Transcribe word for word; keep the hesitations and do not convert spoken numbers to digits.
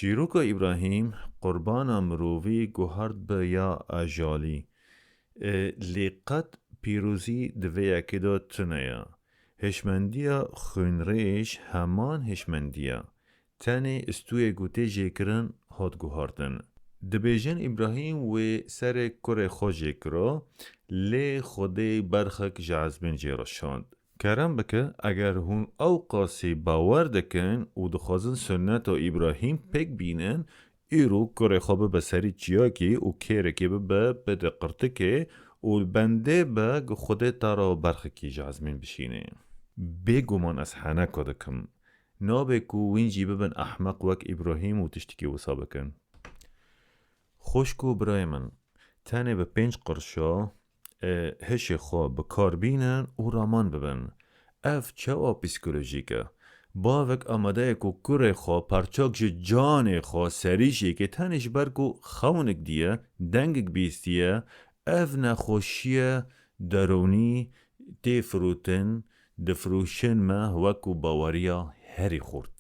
Çîroka Îbrahîm qurbana mirovî guhert bi ya ejalî. E, lê qet pîrozî di vê yekê de tune ye. Hêşmendiya xwînrêj heman hêşmendiya. Tenê stûyê ku tê jêkirin hat guhartin. Dibêjin Îbrahîm wê serê kurê xwe jêkira, lê Xwedê berxek ji ezmên jê re şand. Kerem bike, eger hûn ew qasî bawer dikin û dixwazin sunneta Îbrahîm pêk bînin, îro kurê xwe bibe serî çiyakê û kêrekê bibe pêdê qirtikê û bendê be ku Xwedê te re berxekî ji ezmên bişînê. Bêguman ez heneka dikim. Nabe ku wîn jî bibin ehmeq wek Îbrahîm û tiştikî wisa bikin. Xwişk û birayê min, tenê bi pênc qirşa, e, hişê xwe bi kar bînin û raman bibin. Ev çawa psîkolojîk e? Bavek amade ye ku kurê xwe parçak ji canê xwe serî jêkê tenê ji ber ku xewinik diye, dengek bîstiye, ev nexweşiye derûnî tê firotin, difiroşin me wekû baweriya herî xurt.